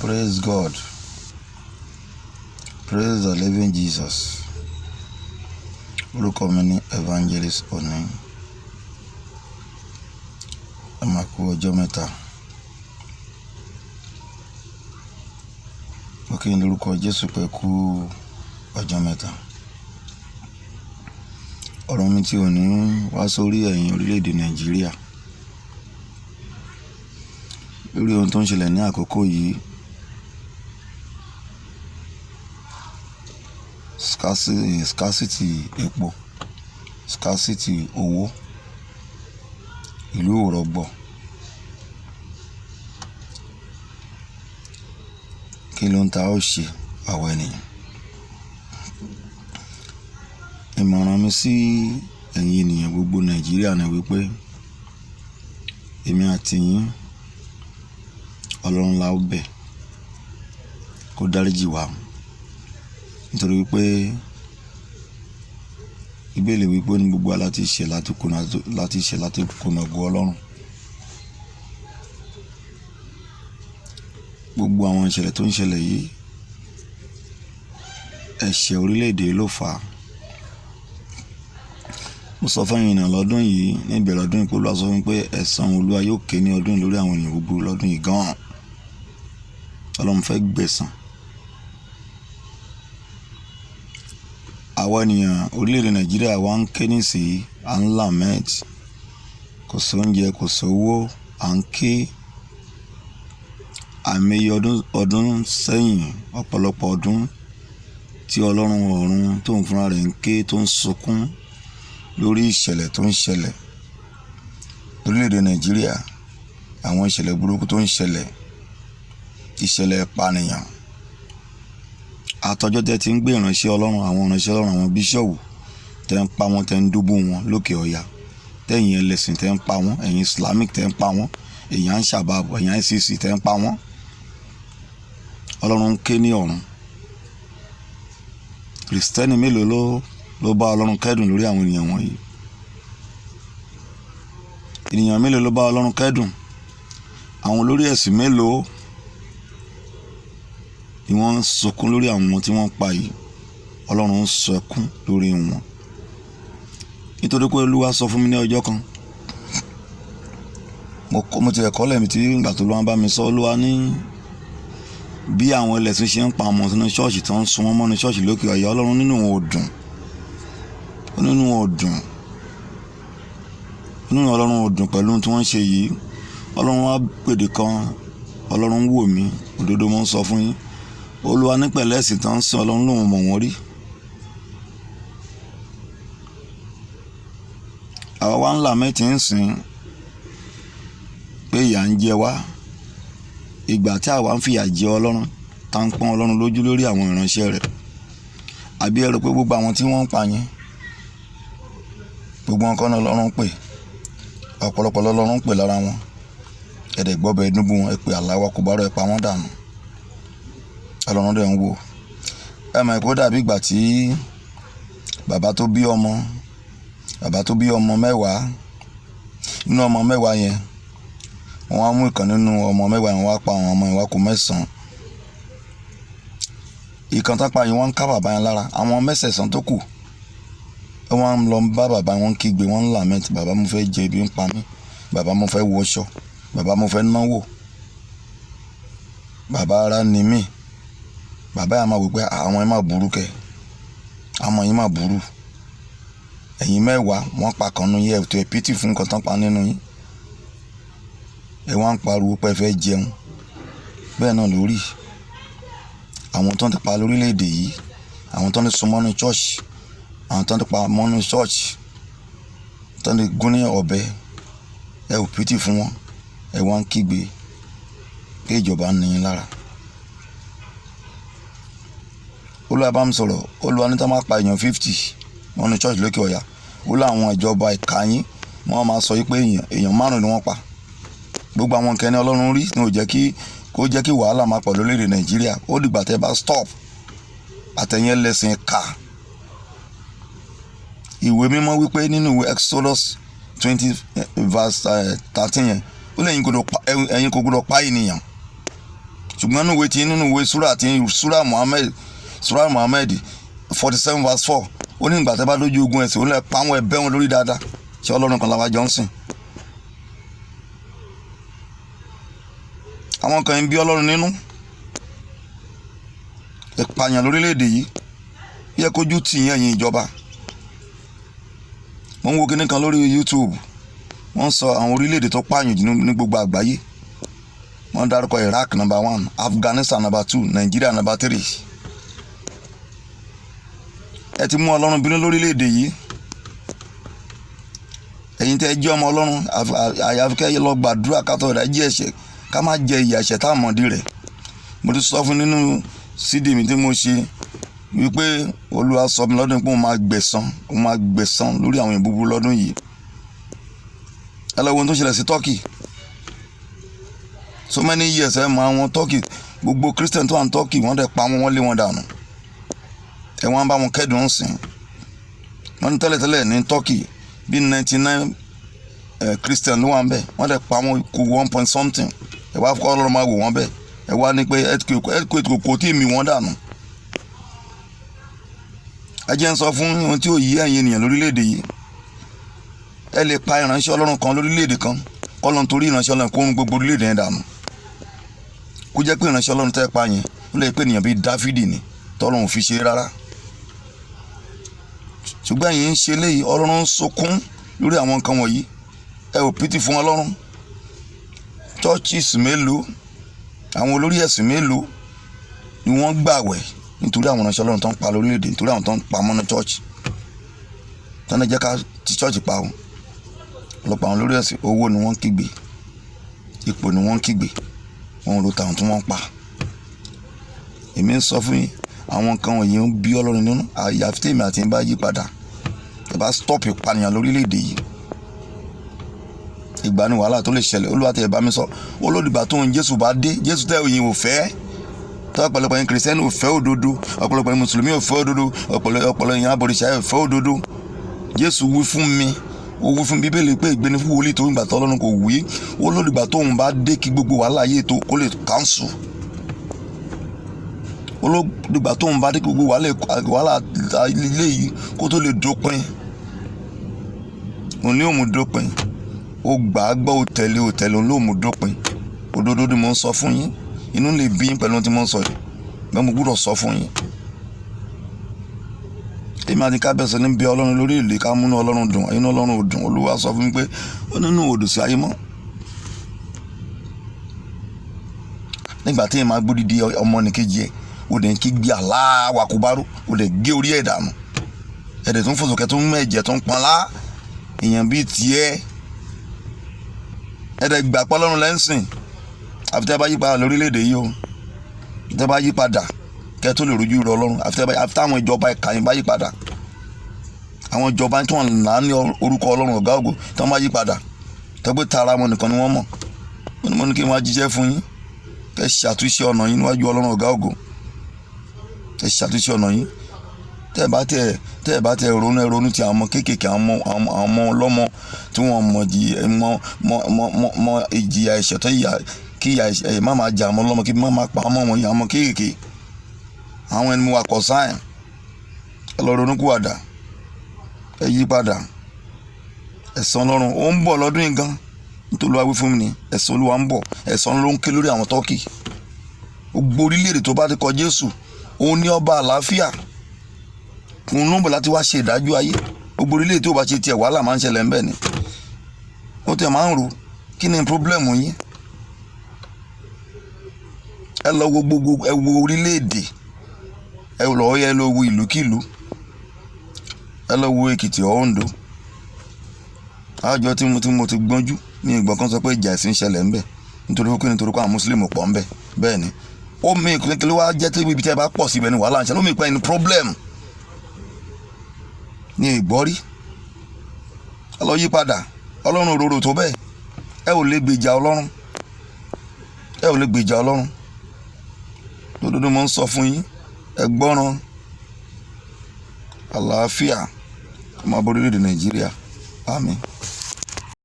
Praise God. Praise the living Jesus. Orúkọ mi ni Evangelist Oni. Ẹ máa kú ọjọ́ mẹ́ta. Mo kí yín lórúkọ Jésù pé kú ọjọ́ mẹ́ta. Ọ̀rọ̀ mi tí òní wá sórí ẹ̀yin orílẹ̀-èdè Nàìjíríà. Lórí ohun tó ń ṣẹlẹ̀ ní àkókò yìí, scarcity epo, scarcity owó, ìlú ò rọgbọ. Kí ló ń ta ó ṣe àwa ènìyàn? Ìmọ̀ràn mi sí ẹ̀yin ènìyàn gbogbo Nàìjíríà ni wípé èmi àti yín, Ọlọ́run la ó bẹ̀ kó dáríjì wá. Nítorí wípé Bíbélì wípé ní gbogbo wa láti ṣẹ̀ láti kùnà, láti ṣẹ̀ láti kùnà ògo Ọlọ́run. Gbogbo àwọn ìṣẹ̀lẹ̀ tó ń ṣẹlẹ̀ yìí, ẹ̀ṣẹ̀ orílẹ̀-èdè ló fà á. Mo sọ fún ẹ̀yin ènìyàn lọ́dún yìí, ní ìbẹ̀rẹ̀ ọdún yìí pé Olúwa sọ fún mi pé ẹ̀san Olúwa yóò ké ní ọdún yìí lórí àwọn ènìyàn búburú lọ́dún yìí gan-an. Ọlọ́run fẹ́ gbẹ̀san. Àwa ènìyàn orílẹ̀-èdè Nàìjíríà wa ń ké nísìnyí, à ń lament. Kò sí oúnjẹ, kò sí owó, à ń ké. Àìmọye ọdún sẹ́yìn, ọ̀pọ̀lọpọ̀ ọdún tí Ọlọ́run ọ̀run tó ń fúnra rẹ̀ ń ké, tó ń sunkún lórí ìṣẹ̀lẹ̀ tó ń ṣẹlẹ̀ lórílẹ̀-èdè Nàìjíríà, àwọn ìṣẹ̀lẹ̀ burúkú tó ń ṣẹlẹ̀, ìṣẹ̀lẹ̀ ìpànìyàn. Àtọjọ́ tẹ́ ti ń gbé ìránṣẹ́ Ọlọ́run, àwọn ìránṣẹ́ Ọlọ́run, àwọn bíṣọ̀bù tẹ́ ń pa wọ́n, tẹ́ ń dúbú wọn lókè ọya, tẹ́yìn ẹlẹ́sìn tẹ́ ń pa wọ́n, ẹ̀yin Islamic tẹ́ ń pa wọ́n, ẹ̀yin Al-Shabaab, ẹ̀yin ICC tẹ́ ń pa wọ́n. Ọlọ́run ń ké ní ọ̀run. Krìstẹ́nì mélòó ló bá Ọlọ́run kẹ́dùn lórí àwọn ènìyàn wọ̀nyí? Ènìyàn mélòó ló bá Ọlọ́run kẹ́dùn? Àwọn olórí ẹ̀sìn mélòó ni wọ́n ń sunkún lórí àwọn tí wọ́n pa yìí? Ọlọ́run ń sọkún lórí wọn. Nítorí pé Olúwa sọ fún mi ní ọjọ́ kan. Mo ti ẹ̀kọ́ lẹ́mi tí ìgbà tó Olúwa bá mi sọ, Olúwa ní bí àwọn ẹlẹ́sìn ṣe ń pa ọmọ sínú ṣọ́ọ̀ṣì tó ń sun wọ́n mọ́nú ṣọ́ọ̀ṣì lókè ọ̀yà, Ọlọ́run nínú wọn ò dùn. Nínú wọn ò dùn. Nínú Ọlọ́run ò dùn pẹ̀lú ohun tí wọ́n ń ṣe yìí. Ọlọ́run wá pèdè kan, Ọlọ́run ń wò mí, òdodo mo ń sọ fún yín. Olúwa ní pẹ̀lẹ́ ẹ̀sìn tó ń sìn, Ọlọ́run lòun mọ̀ wọ́n rí. Àwa wá ń lament ń sìn pé ìyà ń jẹ wá. Ìgbà tí àwa ń fìyà jẹ Ọlọ́run, tá ń pọ́n Ọlọ́run lójú lórí àwọn ìránṣẹ́ rẹ̀. Àbí ẹ rò pé gbogbo àwọn tí wọ́n ń pa yẹn, gbogbo wọn kọ́ ni Ọlọ́run ń pè. Ọ̀pọ̀lọpọ̀ lọ́lọ́run ń pè lára wọn. Ẹ̀dẹ̀ gbọ́bẹ̀ dúnbú wọn, ẹ pé Allahu Akbar, ẹ pa wọ́n dànù. Ọlọ́run dẹ̀ ń wò. Ẹ mọ̀ pé ó dàbí ìgbà tí bàbá tó bí ọmọ, bàbá tó bí ọmọ mẹ́wàá, nínú ọmọ mẹ́wàá yẹn, wọ́n á mú ìkan nínú ọmọ mẹ́wàá yẹn, wọ́n á pa àwọn ọmọ yẹn, wọ́n á kó mẹ́sàn-án. Ìkan tán pa yìí wọ́n ń ká bàbá yẹn lára. Àwọn mẹ́sẹ̀sán tó kù, wọ́n á lọ bá bàbá wọn kígbe, wọ́n ń lament, bàbá mo fẹ́ jẹ ebi ń pa mí, bàbá mo fẹ́ wọṣọ, bàbá mo fẹ́ náwó, bàbá ara ni mí. Bàbá yẹn máa wí pé àwọn yẹn máa burú kẹ́, àwọn yẹn máa burú. Ẹ̀yin mẹ́wàá wọ́n pa kan nínú yín, ẹ tó ẹ pity fún nǹkan tán pa nínú yín. Ẹ wá ń pariwo pé ẹ fẹ́ jẹun. Bẹ́ẹ̀ náà lórí. Àwọn tó ń ti pa lórílẹ̀-èdè yìí, àwọn tó ń ti sun mọ́nú church, àwọn tó ń ti pa mọ́nú church, tó ń ti gún ní ọ̀bẹ, ẹ ò pity fún wọn. Ẹ wá ń kígbe pé ìjọba ń ní yín lára. Olúwa bá mi sọ̀rọ̀, Olúwa ní tí wọ́n bá pa èèyàn 50 mọ́nú church lókè ọya, ó láwọn ìjọba ìka yín, wọ́n máa sọ wípé èèyàn márùn-ún ni wọ́n pa. Gbogbo àwọn nǹkan ẹni Ọlọ́run rí ni ò jẹ́ kí, kó jẹ́ kí wàhálà máa pọ̀ lórílẹ̀-èdè Nàìjíríà. Ó dìgbà tẹ́ bá stop àtẹ̀yìn ẹlẹ́sìn ìka. Ìwé mímọ́ wípé nínú ìwé Exodus 20 verse 13 yẹn, ó lé ẹ̀yin kò gbọdọ̀ pa ènìyàn. Ṣùgbọ́n nínú ìwé tí, nínú ìwé súrà tí, súrà Muhammed, súrà Muhammed 47 verse 4, ó ní ìgbà tẹ́ bá dójú ogun ẹ̀sìn, ó lè pa àwọn ẹ̀bẹ́ wọn lórí dáadáa. Ṣé Ọlọ́run kan làwa jọ ń sìn? Àwọn kan ń bí Ọlọ́run nínú. Ìpààyàn lórílẹ̀‐èdè yìí yẹ kójú tì yín, ẹ̀yin ìjọba. Mo ń wo kinní kan lórí YouTube, wọ́n sọ àwọn orílẹ̀-èdè tó pààyàn jù ní gbogbo àgbáyé. Wọ́n dárúkọ Iraq number 1, Afghanistan number 2, Nigeria number 3. Ẹ ti mú Ọlọ́run bínú lórílẹ̀-èdè yìí. Ẹ̀yin tẹ́ ẹ jẹ́ ọmọ Ọlọ́run, àyàfi kẹ́ ẹ lọ gbàdúrà kátó ìdájí ẹ̀ṣẹ̀, ká má jẹ ìyà ẹ̀ṣẹ̀ tá a mọ̀dí rẹ̀. Mo ti sọ fún nínú CD mi tí mo ṣe wípé Olúwa sọ mi lọ́dún pé òun máa gbẹ̀san, òun máa gbẹ̀san lórí àwọn èèyàn búburú lọ́dún yìí. Ẹ lọ wo ohun tó ṣẹlẹ̀ sí Turkey. So many years, ẹ mọ àwọn Turkey, gbogbo Christian tó wà ní Turkey, wọ́n dẹ̀ pa wọ́n, wọ́n lé wọn dànù. Ẹ wọ́n bá wọn kẹ́dùn sìn. Wọ́n ní tẹ́lẹ̀tẹ́lẹ̀ ní Turkey, bí 99 Christian ló wà ń bẹ̀, wọ́n dẹ̀ pa wọ́n kú one point something. Ẹ wá kọ́ Ọlọ́run máa wò wọ́n bẹ́ẹ̀. Ẹ wá ní pé earthquake kò tí ì mì wọ́n dànù. Ẹ jẹ́ ń sọ fún ohun tí ò yí ẹ̀yin ènìyàn lórílẹ̀‐èdè yìí. Ẹ lè pa ìránṣẹ́ Ọlọ́run kan lórílẹ̀‐èdè kan, kọ́lọ́n torí ìránṣẹ́ Ọlọ́run kó ń gbogbo orílẹ̀‐èdè yẹn dànù. Kó jẹ́ pé ìránṣẹ́ Ọlọ́run tẹ́ pa yẹn, ó lè pé ènìyàn bíi Dáfídì ni tọ́lọ́run fi ṣe rárá. Ṣùgbọ́n ẹ̀yin ń ṣe léyìí, Ọlọ́run ń sunkún lórí àwọn nǹkan wọ̀nyí. Ẹ ò pity fún Ọlọ́run. Churches mélòó, àwọn olórí ẹ̀sìn mélòó ni wọ́n gbàwẹ̀ nítorí àwọn ìránṣẹ́ Ọlọ́run tó ń pa lórílẹ̀‐èdè, nítorí àwọn tó ń pa mọ́nú church tọ́nà jẹ́ ká ti church pa o? Ọ̀pọ̀lọpọ̀ àwọn olórí ẹ̀sìn, owó ni wọ́n ń kígbe, ipò ni wọ́n ń kígbe, wọ́n ń ro tàwọn tí wọ́n ń pa. Èmi ń sọ fún yín, àwọn nǹkan wọ̀nyí ń bí Ọlọ́run nínú. Àyàfi tí èmi àti yín bá yí padà, ẹ bá stop ìpànìyàn lórílẹ̀‐èdè yìí, ìgbà ni wàhálà tó lè ṣẹlẹ̀. Olúwa tẹ̀ bá mi sọ, olódìgbà tó ń Jésù bá dé, Jésù tẹ̀ òyìn ò fẹ́ tọ́. Ọ̀pọ̀lọpọ̀ yín Kìrìsìtẹ́nì ò fẹ́ òdodo, ọ̀pọ̀lọpọ̀ yín Mùsùlùmí ò fẹ́ òdodo, ọ̀pọ̀lọpọ̀ yín abọ̀rìṣà ò fẹ́ òdodo. Jésù wí fún mi, ó wí fún Bíbélì pé ìgbéni fún wòlíì tó ń gbà tọ́ Ọlọ́run kò wí. Ó lódìgbà tóun bá dé kí gbogbo wàhálà yìí tó kó lè cancel. Ó lódìgbà tóun bá dé kí gbogbo wàhálà ilé yìí kó tó lè dópin. Òun ní òun dópin. Ó gbà á gbọ́, ó tẹ̀lé, ó tẹ̀lé, òun ló mú dópin. Òdodo ni mo ń sọ fún yín. Inú lè bí yín pẹ̀lú ohun tí mo ń sọ yìí, bẹ́ẹ̀ mo gbúdọ̀ sọ fún yín. Èmi àti kábíyèsí ní bí Ọlọ́run lórí ìlú ká múnú Ọlọ́run dùn, inú Ọlọ́run ò dùn. Olúwa sọ fún mi pé ó nínú òdò sí ayé mọ́. Nígbà tí èèyàn máa gbódìdí ọmọ nìkejì ẹ̀, ó dẹ̀ ń kí gbé aláwa kó bá rú, ó dẹ̀ gé orí ẹ̀ dànù. Ẹ̀dẹ̀ tó ń fòsòkè tó ń mú ẹ̀jẹ̀ tó ń pọnlá èèyàn bíi tiẹ̀. Ẹ̀dẹ̀ gbà pé Ọlọ́run lẹ́sìn. Àfi tẹ́ bá yí padà lórílẹ̀‐èdè yìí o, tẹ́ bá yí padà kẹ́ tó lè rojú rọ Ọlọ́run. Àfi táwọn ìjọba ẹ̀ka yín bá yí padà, àwọn ìjọba tí wọ́n là ní orúkọ Ọlọ́run ọ̀gá ògo tí wọ́n bá yí padà, tẹ́ pé tara wọn nìkan ni wọ́n mọ̀. Mo ní kí n wá jíṣẹ́ fún yín, kẹ́ ṣàtúnṣe ọ̀nà yín níwájú Ọlọ́run ọ̀gá ògo. Kẹ́ ṣàtúnṣe ọ̀nà yín. Tẹ́ bá tẹ ronú, ẹ ronú ti àwọn ọmọ kéékèèké, àwọn ọmọ ọlọ́mọ tí wọ́n mọ̀ mọ ìjìyà ẹ̀ṣẹ̀ tó yà, kí ìyà ẹ̀ṣẹ̀ má máa jà ọmọ ọlọ́mọ, kí má máa pa ọmọ wọn, ìyá ọmọ kéékèèké. Àwọn ẹni mo wà kọ̀ sáìn. Ẹ lọ ronú kúwàdà, ẹ yí padà. Ẹ̀san Ọlọ́run ó ń bọ̀ lọ́dún yìí gan. Nítorí Olúwa wí fún mi ni ẹ̀san Olúwa ń bọ̀. Ẹ̀san ló ń ké lórí àwọn Tọ́kì. Gbogbo orílẹ̀-èdè tó bá ti kọ Jésù, òun ní ọba àlàáfíà, òun ló ń bọ̀ láti wá ṣe ìdájọ́ ayé. Gbogbo orílẹ̀-èdè tó bá ṣe tiẹ̀, wàhálà máa ń ṣẹlẹ̀ ńbẹ̀ ni. Ó tẹ̀ máa ń rò, kí ni problem yín? Ẹ lọ wo gbogbo, ẹ wo orílẹ̀-èdè, ẹ lọ, ẹ lọ wo ìlúkìlú, ẹ lọ wo Èkìtì, Oǹdó. Àjọ tí mo ti gbọ́njú ní ìgbọ̀n kan sọ pé ìjà ẹ̀sìn ṣẹlẹ̀ ńbẹ̀. Nítorí pé nítorí pé àwọn mùsùlùmí pọ̀ ńbẹ̀. Bẹ́ẹ̀ ni ó mi ìpínlẹ̀ ló wá jẹ́ tí ibi tí ẹ bá pọ̀ síbẹ̀ ni wàhálà ń ṣẹlẹ̀. Ó mi pẹ́ ní problem ní ìgbọ́rí. Ẹ lọ yí padà. Ọlọ́run òróró tó bẹ́ẹ̀, ẹ ò lè gbèjà Ọlọ́run, ẹ ò lè gbèjà Ọlọ́run. Lódodo mo ń sọ fún yín, ẹ gbọ́ràn. Àlàáfíà kó máa bá orílẹ̀-èdè Nàìjíríà. Àmín.